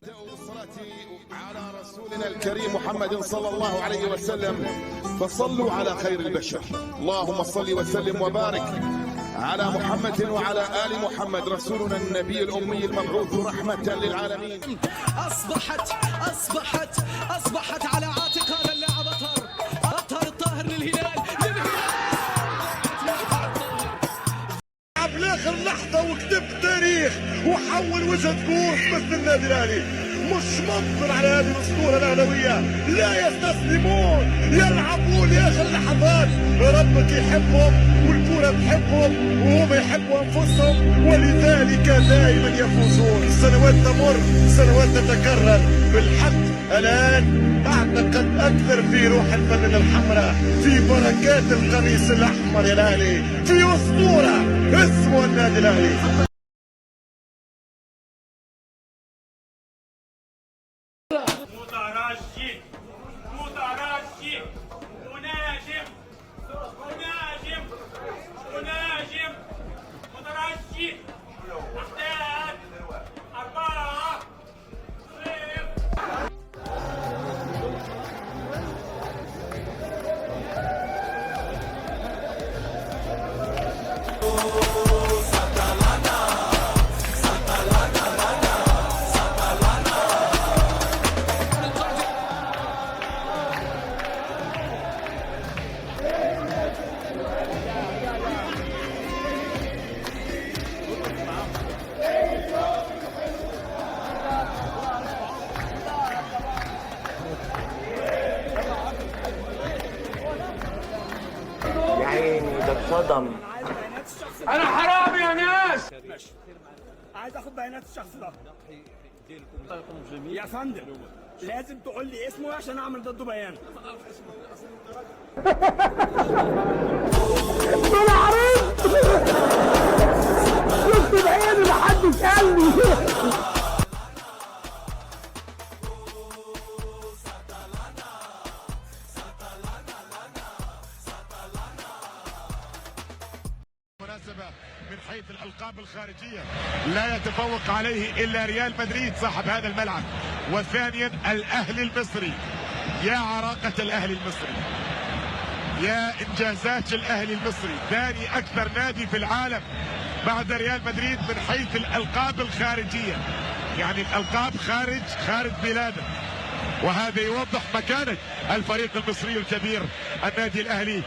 بالصلاة على رسولنا الكريم محمد صلى الله عليه وسلم، فصلوا على خير البشر. اللهم صل وسلم وبارك على محمد وعلى آل محمد، رسولنا النبي الأمي المبعوث رحمة للعالمين. اصبحت اصبحت اصبحت على عاتق هذا اللاعب اطهر، اطهر الطاهر للهلال، للهلال. لعب لاخر لحظة وكتب تاريخ وحول وجهة course مثل النادي الاهلي. مش ممكن على هذه الاسطورة الاهلاويه، لا يستسلمون، يلعبون لاخر اللحظات. ربك يحبهم والكره تحبهم وهم يحبوا انفسهم، ولذلك دائما يفوزون. سنوات تمر، سنوات تتكرر. بالحق الان اعتقد اكثر في روح الفانلة الحمراء، في بركات القميص الاحمر يا الاهلي، في اسطورة اسمه النادي الاهلي. مترجي، مترجي، مناجم، مناجم، مناجم، مترجي، أحداث 4-0. يا عيني، ده اتصدم. أنا حرامي يا ناس. عايز اخد بيانات الشخص ده يا فندم، لازم تقول لي اسمه عشان اعمل ضده بيان. انا عرفت، شفت بعيني، محدش قال لي. مناسبة من حيث الألقاب الخارجية لا يتفوق عليه إلا ريال مدريد صاحب هذا الملعب، وثانيا الأهلي المصري. يا عراقة الأهلي المصري، يا إنجازات الأهلي المصري، ثاني أكثر نادي في العالم بعد ريال مدريد من حيث الألقاب الخارجية، يعني الألقاب خارج بلاده، وهذا يوضح مكانة الفريق المصري الكبير النادي الأهلي.